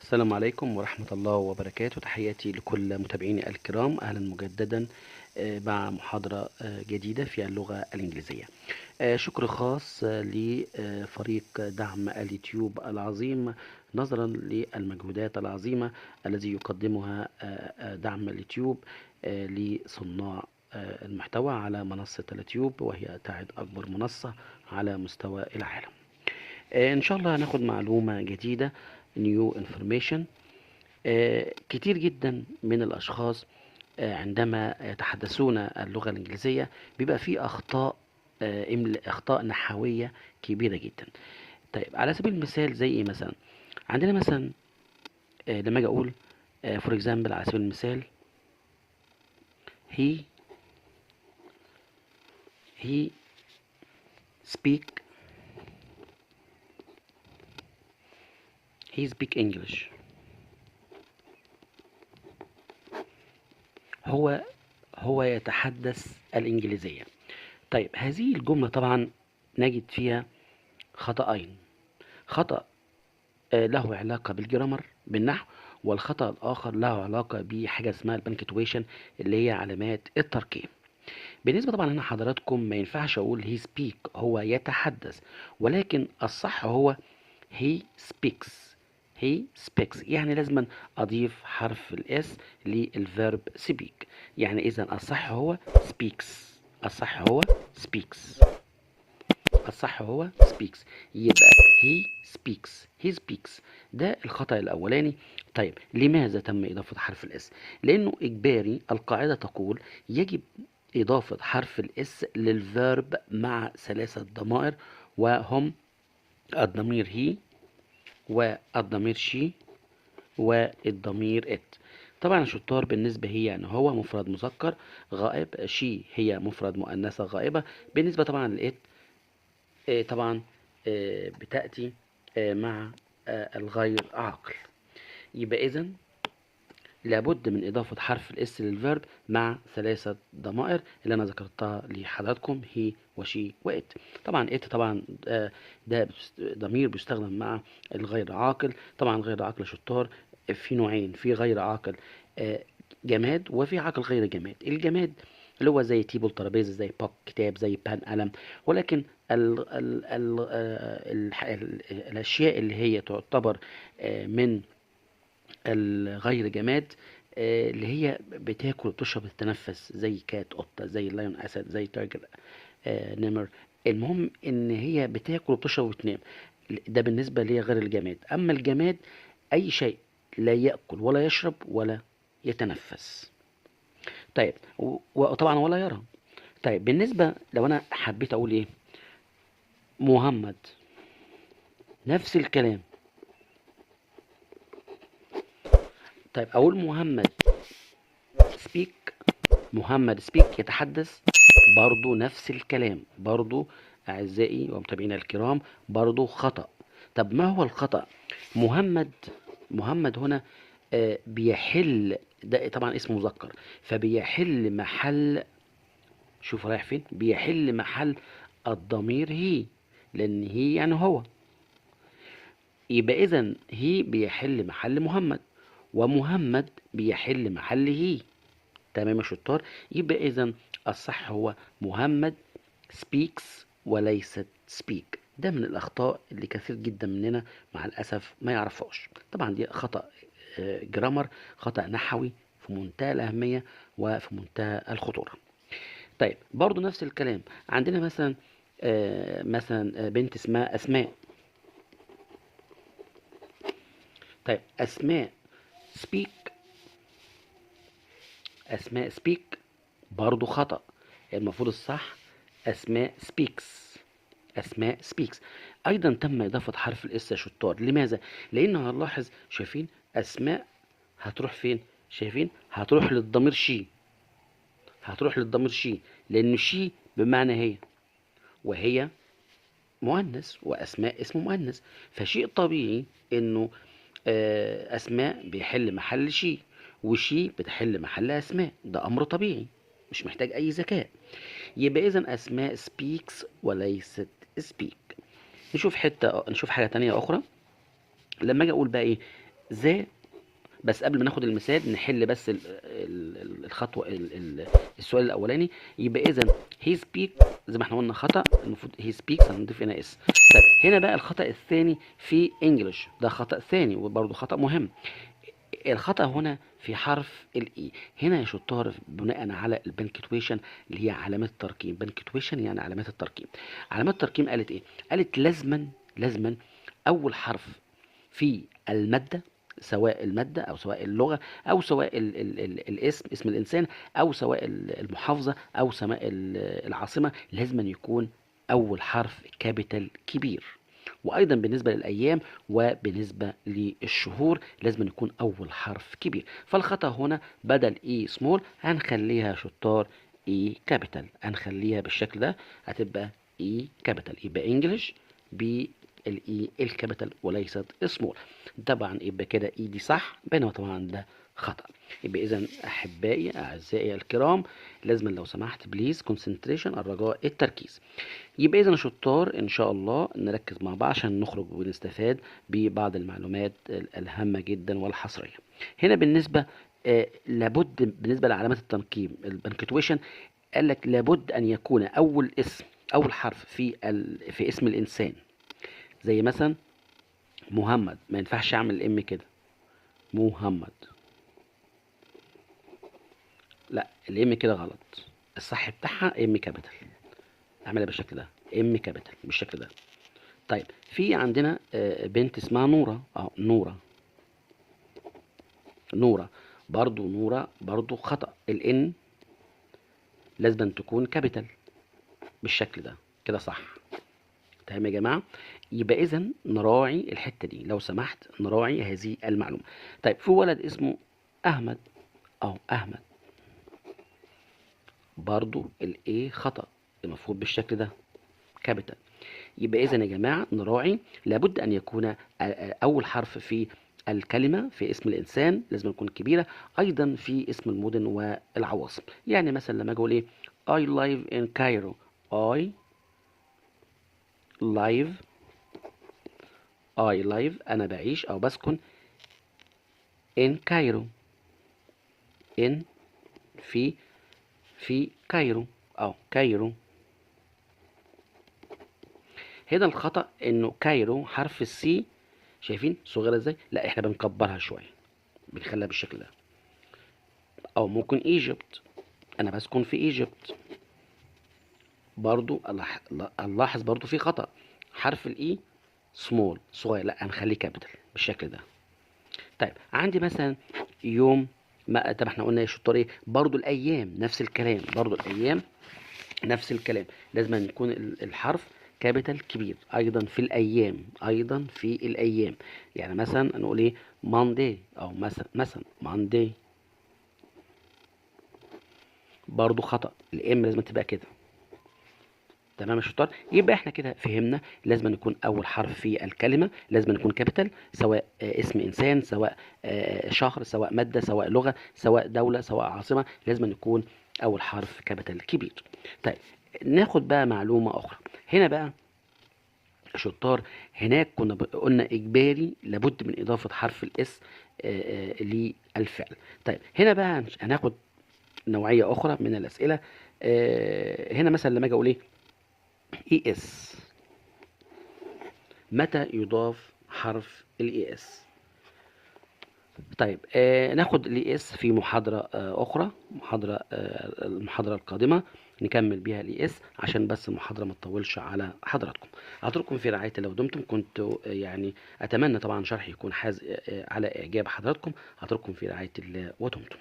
السلام عليكم ورحمة الله وبركاته. تحياتي لكل متابعيني الكرام، أهلا مجددا مع محاضرة جديدة في اللغة الإنجليزية. شكر خاص لفريق دعم اليوتيوب العظيم نظرا للمجهودات العظيمة الذي يقدمها دعم اليوتيوب لصناع المحتوى على منصة اليوتيوب، وهي تعد أكبر منصة على مستوى العالم. إن شاء الله هناخد معلومة جديدة، new information. كتير جدا من الأشخاص عندما يتحدثون اللغة الإنجليزية بيبقى في أخطاء نحوية كبيرة جدا. طيب على سبيل المثال زي إيه مثلا؟ عندنا مثلا لما أجي أقول for example على سبيل المثال he speak he speak English. هو يتحدث الإنجليزية. طيب هذه الجملة طبعا نجد فيها خطأين، خطأ له علاقة بال grammar بالنحو، والخطأ الآخر له علاقة بحاجة اسمها ال punctuation اللي هي علامات الترقيم. بالنسبة طبعا هنا حضراتكم ما ينفعش أقول he speak هو يتحدث، ولكن الصح هو he speaks. he speaks يعني لازم أضيف حرف ال s لل verb speak، يعني إذا الصح هو speaks، الصح هو speaks، الصح هو speaks، يبقى he speaks، he speaks. ده الخطأ الأولاني. طيب لماذا تم إضافة حرف ال s؟ لأنه إجباري، القاعدة تقول يجب إضافة حرف ال s لل verb مع ثلاثة ضمائر، وهم الضمير he والضمير she والضمير it. طبعا شطار بالنسبة he يعني هو مفرد مذكر غائب، she هي مفرد مؤنثة غائبة. بالنسبة طبعا ل it طبعا بتأتي مع الغير عاقل. يبقى إذن لابد من إضافة حرف ال s لل verb مع ثلاثة ضمائر اللي أنا ذكرتها لحضراتكم، he و she و it. طبعا it طبعا ده ضمير بيستخدم مع الغير عاقل. طبعا غير عاقل شطار في نوعين، في غير عاقل جماد وفي عاقل غير جماد. الجماد اللي هو زي table ترابيزه، زي book كتاب، زي pen قلم، ولكن ال ال ال ال ال الاشياء اللي هي تعتبر من الغير جماد اللي هي بتاكل وتشرب وتتنفس، زي cat قطه، زي lion اسد، زي tiger نمر. المهم ان هي بتاكل وبتشرب وتنام، ده بالنسبه لغير الجماد. اما الجماد اي شيء لا ياكل ولا يشرب ولا يتنفس. طيب وطبعا ولا يرى. طيب بالنسبه لو انا حبيت اقول ايه، محمد، نفس الكلام. طيب اقول محمد speak، محمد speak يتحدث، برضو نفس الكلام، برضو اعزائي ومتابعينا الكرام برضو خطأ. طب ما هو الخطأ؟ محمد هنا بيحل، ده طبعا اسمه مذكر، فبيحل محل، شوف رايح فين، بيحل محل الضمير he، لان he يعني هو، يبقى اذا he بيحل محل محمد، ومحمد بيحل محل he. تمام يا شطار؟ يبقى اذا الصح هو محمد speaks وليست speak. ده من الاخطاء اللي كثير جدا مننا مع الاسف ما يعرفهاش. طبعا دي خطأ grammar، خطأ نحوي في منتهى الأهمية وفي منتهى الخطورة. طيب برضو نفس الكلام عندنا مثلا مثلا بنت اسمها أسماء. طيب أسماء speak، أسماء speak برضو خطأ، المفروض الصح أسماء speaks، أسماء speaks. أيضا تم إضافة حرف ال s يا شطار. لماذا؟ لأن هنلاحظ شايفين أسماء هتروح فين؟ شايفين هتروح للضمير she، هتروح للضمير she، لأن she بمعنى هي، وهي مؤنث، وأسماء اسم مؤنث، فشيء طبيعي إنه أسماء بيحل محل she، و she بتحل محل أسماء، ده أمر طبيعي مش محتاج أي ذكاء. يبقى إذن أسماء speaks وليست speak. نشوف حاجة تانية أخرى. لما أجي أقول بقى إيه، the، بس قبل ما ناخد المثال نحل بس الخطوة السؤال الاولاني. يبقى اذا he speak زي ما احنا قلنا خطا، المفروض he speaks هنضيف هنا s. طيب هنا بقى الخطا الثاني في English، ده خطا ثاني وبرده خطا مهم. الخطا هنا في حرف ال E. هنا يا شطار بناء على ال punctuation اللي هي علامات الترقيم، punctuation يعني علامات الترقيم. علامات الترقيم قالت ايه؟ قالت لازما اول حرف في المادة، سواء المادة أو سواء اللغة أو سواء ال ال ال الاسم، اسم الإنسان، أو سواء المحافظة أو سواء العاصمة، لازما يكون أول حرف capital كبير. وأيضا بالنسبة للأيام وبالنسبة للشهور لازما يكون أول حرف كبير. فالخطأ هنا بدل E small هنخليها شطار E capital، هنخليها بالشكل ده، هتبقى E capital، يبقى English بال E ال capital وليست small. طبعا يبقى كده E دي صح، بينما طبعا ده خطأ. يبقى اذا احبائي اعزائي الكرام لازم لو سمحت please concentration، الرجاء التركيز. يبقى اذا شطار ان شاء الله نركز مع بعض عشان نخرج ونستفاد ببعض المعلومات الهامة جدا والحصرية. هنا بالنسبة لابد بالنسبة لعلامات الترقيم ال punctuation، قال لك لابد ان يكون اول اسم، اول حرف في اسم الانسان، زي مثلا محمد، ما ينفعش اعمل M كده، محمد، لا ال M كده غلط، الصح بتاعها M capital، اعملها بالشكل ده، M capital بالشكل ده. طيب في عندنا بنت اسمها نورة، نورة، نورة برضو، نورة برضو خطأ، ال N لازم تكون capital بالشكل ده كده صح. تمام يا جماعة؟ يبقى إذا نراعي الحتة دي لو سمحت، نراعي هذه المعلومة. طيب في ولد اسمه أحمد، أحمد برضو ال A خطأ، المفروض بالشكل ده capital. يبقى إذا يا جماعة نراعي لابد أن يكون أول حرف في الكلمة في اسم الإنسان لازم يكون كبيرة، أيضا في اسم المدن والعواصم. يعني مثلا لما أجي أقول إيه، I live in Cairo، I live، I live أنا بعيش أو بسكن، in Cairo، in في Cairo أو Cairo. هنا الخطأ إنه Cairo حرف ال C، شايفين صغيرة إزاي؟ لا إحنا بنكبرها شوية، بنخليها بالشكل ده. أو ممكن Egypt، أنا بسكن في Egypt، برضو نلاحظ برضو في خطأ، حرف ال E small صغير، لا هنخليه capital بالشكل ده. طيب عندي مثلا يوم ما، طب احنا قلنا يا شطار ايه، برضو الايام نفس الكلام، برضو الايام نفس الكلام، لازم يكون الحرف capital كبير ايضا في الايام، ايضا في الايام. يعني مثلا نقول ايه، Monday، او مثلا Monday، برضو خطأ، ال M لازم تبقى كده. تمام يا شطار؟ يبقى احنا كده فهمنا لازم يكون اول حرف في الكلمة لازم يكون capital، سواء اسم انسان، سواء شهر، سواء مادة، سواء لغة، سواء دولة، سواء عاصمة، لازم يكون اول حرف capital كبير. طيب ناخد بقى معلومة اخرى هنا بقى شطار. هناك كنا قلنا اجباري لابد من اضافه حرف ال S للفعل. طيب هنا بقى هناخد نوعية اخرى من الاسئلة. هنا مثلا لما اجي اقول ايه، ES، متى يضاف حرف ال ES؟ طيب ناخد ال ES في محاضرة اخرى، المحاضرة القادمة نكمل بيها ال ES عشان بس المحاضرة ما تطولش على حضراتكم. اترككم في رعاية الله ودمتم. كنت يعني اتمنى طبعا شرحي يكون حاز على اعجاب حضراتكم. اترككم في رعاية الله ودمتم.